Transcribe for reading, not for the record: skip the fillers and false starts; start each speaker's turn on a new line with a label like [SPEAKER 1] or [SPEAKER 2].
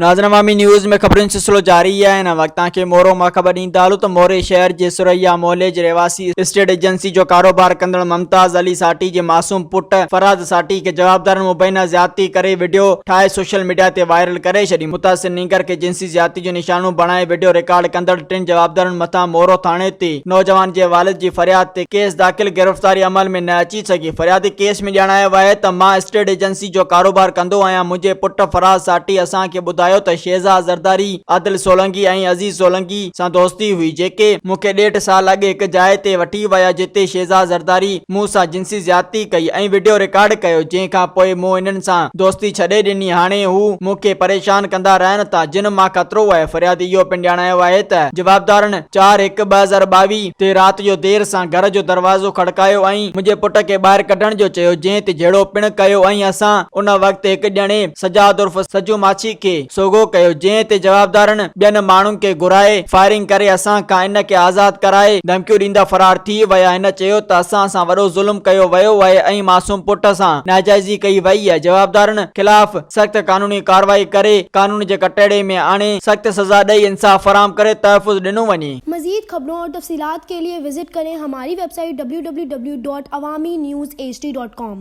[SPEAKER 1] ناظرين عوامي نيوز ۾ خبرن جو سلسلو جاري آهي هن وقت توهان کي مورو مان خبر ڏيندا هلون ته موري شهر جي سريا محلي جي رهواسي اسٽيٽ ايجنسي جو ڪاروبار ڪندڙ ممتاز علي ساٽي جي معصوم پٽ فرهاد ساٽي کي جوابدارن مبينا زيادتي ڪري وڊيو ٺاهي سوشل ميڊيا تي وائرل ڪري ڇڏي متاثر نينگر کي جنسي زيادتي جو نشانو بڻائي وڊيو رڪارڊ ڪندڙ ٽن جوابدارن مٿان مورو ٿاڻي تي نوجوان جي والد جي فرياد تي ڪيس داخل گرفتاري عمل ۾ نه اچي سگهي فريادي ڪيس ۾ ڄاڻايو آهي ته مان اسٽيٽ ايجنسي جو ڪاروبار ڪندو آهيان، منهنجي پٽ فراز ساٽي اسان کي ٻڌايو ته شيزا زرداري، عادل سولنگي ۽ عزيز سولنگي سان دوستي هئي، جيڪي مون کي ڏيڍ سال اڳ هڪ جاء تي وٺي ويا جتي شيزا زرداري مون سان جنسي زيادتي ڪئي ۽ وڊيو رڪارڊ ڪيو، جنهن کان پوء مون انهن سان دوستي ڇڏي ڏني، هاڻي هو مون کي پريشان ڪندا رهن ٿا، جن مان خطرو آهي، فريادي اهو پڻ ڄاڻايو آهي ته جوابدارن چار هڪ 2022 تي رات جو دير سان گهر جو دروازو کڙڪايو ۽ منهنجي پٽ کي ٻاهر ڪڍڻ جو چيو جنهن تي جهيڙو پڻ ڪيو ۽ اسان ان وقت هڪ ڄڻي سجاد عرف سجو ماڇي کي سوگهو ڪيو جنهن تي جوابدارن ٻين ماڻهن کي گهرائي فائرنگ ڪري اسان کان ان کي آزاد ڪرائي ڌمڪيون ڏيندا فرار ٿي ويا هن چيو ته اسان سان وڏو ظلم ڪيو ويو آهي ۽ معصوم پٽ سان ناجائزي ڪئي وئي آهي جوابدارن خلاف سخت قانوني ڪارروائي ڪري قانون جي ڪٽهڙي ۾ آڻي سخت سزا ڏئي انصاف فراهم ڪري تحفظ ڏنو وڃي.
[SPEAKER 2] مزيد خبرون اور تفصيلات کے لئے وزٽ ڪرين ھماري web site www.awamiNewsHD.com.